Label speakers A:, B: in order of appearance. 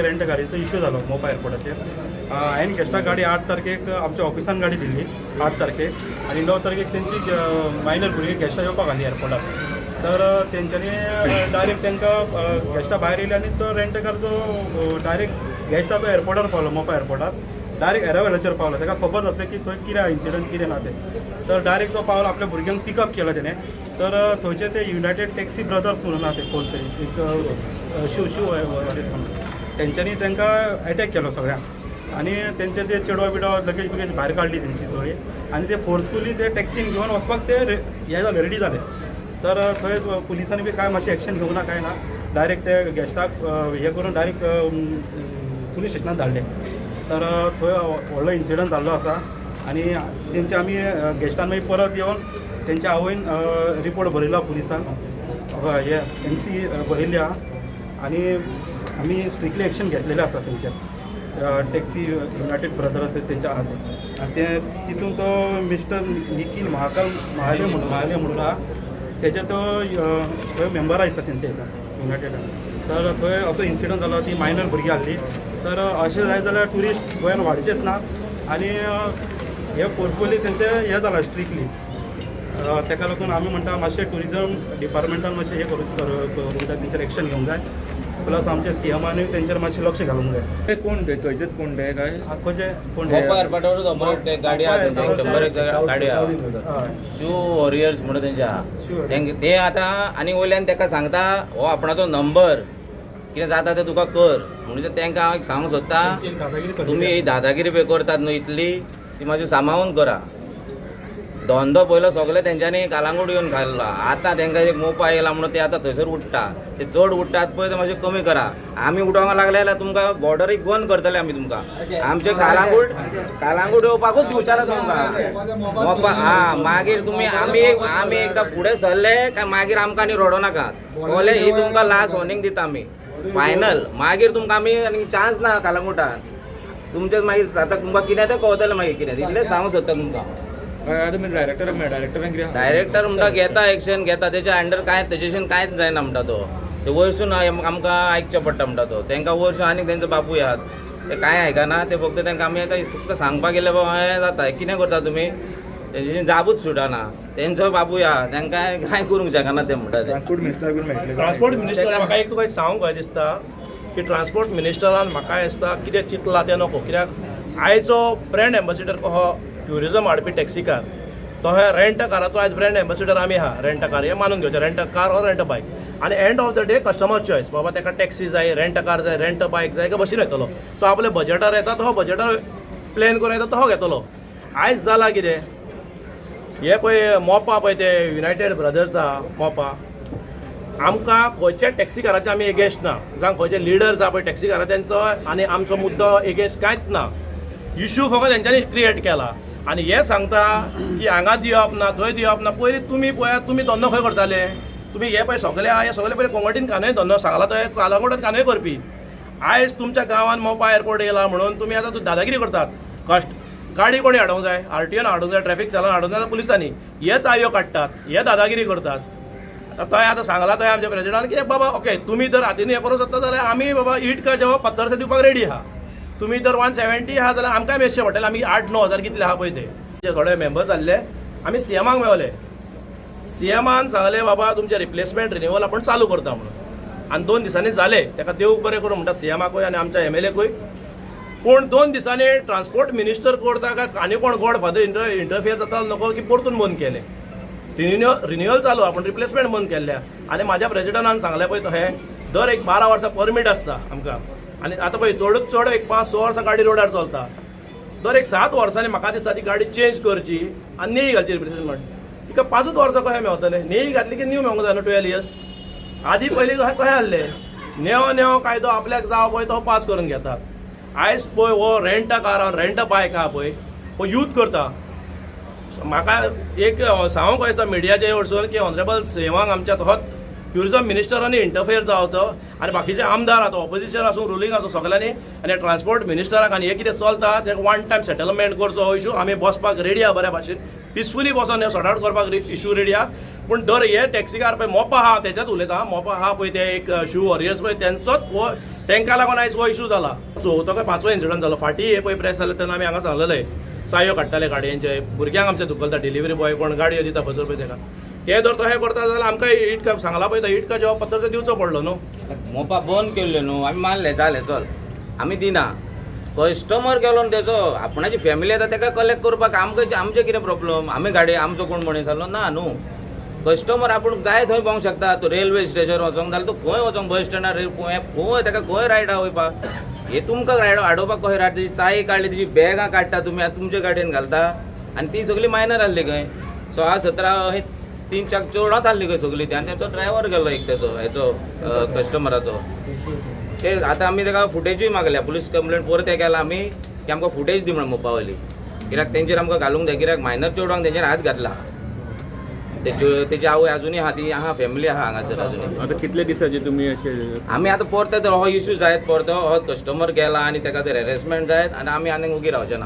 A: Rent गाडयेचो issue जालो मोपा एअरपोर्टाचेर. हांवें गेस्टाक गाडी 8 तारखेक आमच्या ऑफिसान गाडी दिल्ली 8 तारखेक आनी 9 तारखेक तेंची मायनर भुरगीं गेस्टां येवपाक आसली एअरपोर्टार. तर तेंच्यांनी डायरेक्ट तांकां गेस्टां भायर येयले आनी तो रेंट कारचो डायरेक्ट गेस्टा तो एअरपोर्टार पावलो, मोपा एअरपोर्टार डायरेक्ट एरावेलाचेर पावलो. ताका खबर नासलें की थंय कितें इन्सिडंट कितें ना तें. तर डायरेक्ट तो पावलो, आपल्या भुरग्यांक पिकअप केलो तेणें. तर थंयचे ते युनायटेड टॅक्सी ब्रदर्स म्हणून आहा ते कोण तरी एक शिव शिव म्हणून, तेंच्यांनी तांकां एटॅक केलो सगळ्यांक आनी तेंचे ते चेडवा बिडवा लगेज बिगेज भायर काडली तेंची सगळी आनी ते फोर्सफुली ते टॅक्सीन घेवन वचपाक ते हे जाले, रेडी जाले. तर थंय पुलिसांनी बी काय मातशें एक्शन घेवंक ना काय ना, डायरेक्ट ते गेस्टाक हे करून डायरेक्ट पुलीस स्टेशनान धाडले. तर थंय व्हडलो इन्सिडंट जाल्लो आसा आनी तेंचे आमी गेस्टान मागीर परत येवन तेंच्या आवयन रिपोर्ट बरयलो पुलिसान, हे एनसी बरयल्ली आहा आनी आमी स्ट्रिक्टली एक्शन घेतलेले आसा तेंचेर. टॅक्सी युनायटेड ब्रदर्स तेंच्या आहा ते आनी ते तितून तो मिस्टर निखील महाकाल महाले म्हणून महाले म्हणून आहा, तेजे तो थंय मेंबर दिसता तेंच्या हितून युनायटेडान. तर थंय असो इन्सिडंट जालो, ती मायनर भुरगीं आहली. तर अशें जायत जाल्यार ट्युरिस्ट गोंयान वाडचेच ना आनी हे फोर्सफुली तेंचें हें जालां स्ट्रिक्टली. ताका लागून आमी म्हणटा मातशें ट्युरिजम डिपार्टमेंटान मातशें हें करूंक जाय, तेंचेर एक्शन घेवंक जाय. प्लस आमच्या सीएमानूय तेंचेर मातशें लक्ष घालूंक जाय.
B: ते कोण ते थंयचेच कोण ते काय
A: आखोचे कोण
C: मोपा एअरपोर्टावरूच अमर गाडी आहा तेंची, 100 गाडी आहा, शू वॉरियर्स म्हणून तेंचे आहा. तेंक ते आतां आनी वयल्यान तेका सांगता हो आपणाचो नंबर, कितें जाता तें तुका कर म्हणून. तेंकां हांव एक सांगूंक सोदता, तुमी ही दादागिरी पळय करतात न्हू इतली, ती मातशी सांबाळून करा. धंदो पयलो सगळे तेंच्यांनी कालांगूट येवन खाल्लो, आतां तेंकां एक मोपा येयला म्हणून ते आतां थंयसर उडटा, ते चड उडटात पळय ते मातशें कमी करा. आमी उडोवंक लागले जाल्यार तुमकां बॉर्डरीक बंद करतले आमी तुमकां. आमचे कालांगूट कालांगूट येवपाकूच दिवचे ना तुमकां मोपा. हा मागीर तुमी आमी एकदां फुडें सरले काय मागीर आमकां आनी रडो नाकात. कळ्ळें? ही तुमकां लास्ट वॉर्निंग दिता आमी, फायनल. मागीर तुमकां आमी आनी चान्स ना कालांगुटान तुमचें. मागीर जाता तुमकां कितें तें कळतलें मागीर कितें, इतलें सांगूंक सोदता तुमकां.
B: तुमी डायरेक्टराक मेळ, डायरेक्टरान कितें?
C: डायरेक्टर म्हणटा घेता एक्शन घेता, तेच्या अंडर कांय तेजेशीन कांयच जायना म्हणटा तो. ते वयरसून आमकां आयकचें पडटा म्हणटा तो. तेंकां वयरसून आनीक तेंचो बापूय आहात, ते कांय आयकना. ते फक्त तेंकां आमी आतां फक्त सांगपाक गेले बाबा हें जाता, कितें करता तुमी, तेंच्यानी जाबूच सुटना. तेंचो बापूय आहा, तेंकां कांय करूंक शकना ते म्हणटा ते.
B: ट्रान्सपोर्ट मिनिस्टर करून मेळटले?
D: ट्रान्सपोर्ट मिनिस्टर म्हाका एक तुका एक सांगूंक कशें दिसता की ट्रान्सपोर्ट मिनिस्टरान म्हाका दिसता कितें चिंतलां तें नको, कित्याक आयचो ब्रँड एम्बेसिडर कहो ट्युरिजम हाडपी टॅक्सीकार, तो हे रेंट काराचो आयज ब्रँड एम्बेसिडर आमी आहा. रेंट कार हें मानून घेवचें, rent car or rent bike, आनी end of the day customer choice. बाबा ताका टॅक्सी जाय, रेंट कार जाय, रेंट बायक जाय काय बशीन वयतलो, तो आपल्या बजेटार येता, तो बजेटार प्लॅन करून येता, तो घेतलो. आयज जाला कितें, हे पळय मोपा पळय ते युनायटेड ब्रदर्स आहा मोपा, आमकां खंयच्या टॅक्सीकाराचे आमी एगेन्स्ट ना, जावं खंयचे लिडर्स आहा पळय टॅक्सीकारा तेंचो आनी आमचो मुद्दो एगेन्स्ट कांयच ना. इशू फकत तेंच्यांनी क्रिएट केला आनी हे सांगता की हांगा दिवप ना, थंय दिवप ना. पयलीं तुमी पळयात, तुमी धंदो खंय करताले? तुमी हे पळय सगळे आहा, हे सगळे पयलीं कोंगटीन कानय धंदो सांगला, तो कालांगुटान कानय करपी. आयज तुमच्या गांवान मोपा एअरपोर्ट येयला म्हणून तुमी आतां दादागिरी करतात. कश्ट गाडी कोणी हाडूंक जाय, आरटीओन हाडूंक जाय, ट्रॅफिक चालन हाडूंक जाय, पुलिसांनी हेच आयो काडटात, हे दादागिरी करतात. आतां तोय आतां सांगला तोय आमच्या प्रेजिडेंटान की बाबा ओके, तुमी जर हातीन हें करूंक शकता जाल्यार आमी बाबा ईट का जवाब पत्थर दिवपाक रेडी आहा. तुमी जर 170 आहा जाल्यार आमकांय मेजचें पडटलें, आमी 8-9 हजार कितले आहा पळय ते. थोडे मेंबर्स आहले, आमी सीएमाक मेवले. सीएमान सांगलें बाबा तुमचें रिप्लेसमेंट रिन्युअल आपूण चालू करता म्हणून, आनी 2 दिसांनी जालें. ताका देव बरें करूं म्हणटा सीएमाकूय आनी आमच्या एमएलएकूय. पूण 2 दिसांनी ट्रान्सपोर्ट मिनिस्टर करता काय आनी कोण गॉड फादर इंटरफियर जाता नको की परतून बंद केलें. रिन्युअल चालू आहा पूण रिप्लेसमेंट बंद केल्ल्या. आनी म्हाज्या प्रेजिडेंटान सांगलें पळय, हे दर एक 12 वर्सां परमीट आसता आमकां, आनी आतां पळय चडूच चड एक 5-6 वर्सां गाडी रोडार चलता. दर एक 7 वर्सांनी म्हाका दिसता ती गाडी चेंज करची आनी नेई घालची रिप्लेसमेंट. तिका 5 वर्सां कशें मेवतलें? नेई घातली की न्यू मेवंक जाय न्हू 12 इयर्स. आदी पयलीं कशें आहलें, नेवो नेवो कायदो आपल्याक जावो पळय तो पास करून घेतात. आयज पळय हो rent car rent बायक आहा पळय, हो यूज करता. म्हाका एक सांगूंक दिसता मिडियाचे वटसून की ऑनरेबल सीएमाक आमच्या तोच ट्युरिजम मिनिस्टरांनी इंटरफेयर जावचो आनी बाकीचे आमदार आतां ऑपोजिशन आसूं रुलींग आसूं सगल्यांनी आनी ट्रान्सपोर्ट मिनिस्टराक आनी हें कितें चलता तें वन टायम सेटलमेंट करचो हो इशू. आमी बसपाक रेडी आहा, बऱ्या भाशेन पिसफुली बसोन हें सॉर्ट आवट करपाक इशू रेडी आहा. पूण दर हे टॅक्सीकार पळय मोपा आहा तेच्यात उलयता, मोपा आहा पळय ते एक शू वॉरियर्स पळय तेंचोच हो तांकां लागून आयज हो इशू जाला. चवथो काय पांचवो इन्सिडंट जालो. फाटीं हे पळय प्रेस जालें तेन्ना आमी हांगा सांगलेलें, चायो काडटाले गाडयांचे, भुरग्यांक आमचे धुकलता, डिलिव्हरी बॉय कोण गाडयो दिता खजूर पळय ताका. ते जर तशें करता जाल्यार आमकां इटका सांगला पळय, तो इटका जेव्हा पत्तर दिवचो पडलो न्हू.
C: मोपा बंद केल्ल्यो न्हू, आमी मारले जालें चल, आमी दिना. कस्टमर गेलो न्हू तेजो, आपणाची फॅमिली येता तेका कलेक्ट करपाक आमकां आमचें कितें प्रॉब्लम? आमी गाडी आमचो कोण मनीस आसलो ना न्हू. कस्टमर आपूण जाय थंय भोवंक शकता. तूं रेल्वे स्टेशन वचोंक जाल्यार तूं खंय वचोंक, बस स्टँडार खंय तेका खंय रायडा वयपाक? हे तुमकां रायड हाडोवपाक कशें रायड? तेजी चायी काडली, तेजी बॅगां काडटा तुमी, आतां तुमच्या गाडयेन घालता. आनी ती सगळी मायनर आहली खंय, 16 17 अहें तीन चार चेडवांच आहली खंय सगळी ती. आनी तेचो ड्रायवर गेलो एक तेचो हेचो कस्टमराचो. ते आतां आमी तेका फुटेजूय मागल्या, पुलीस कंप्लेन परत केला आमी की आमकां फुटेज दी म्हणून मोपावयली, कित्याक तेंचेर आमकां घालूंक जाय, कित्याक मायनर चेडवांक तेंचेर हात घातला. तेची आवय आजुनूय आहा, ती आहा, फॅमिली आहा हांगासर आजुनूय.
B: आतां कितले दिसाचे तुमी अशे?
C: आमी आतां परते तर हो इशू जायत, परतो हो कस्टमर गेला आनी तेका जर हॅरेसमेंट जायत आनी आमी आनीक उगी रावचे ना.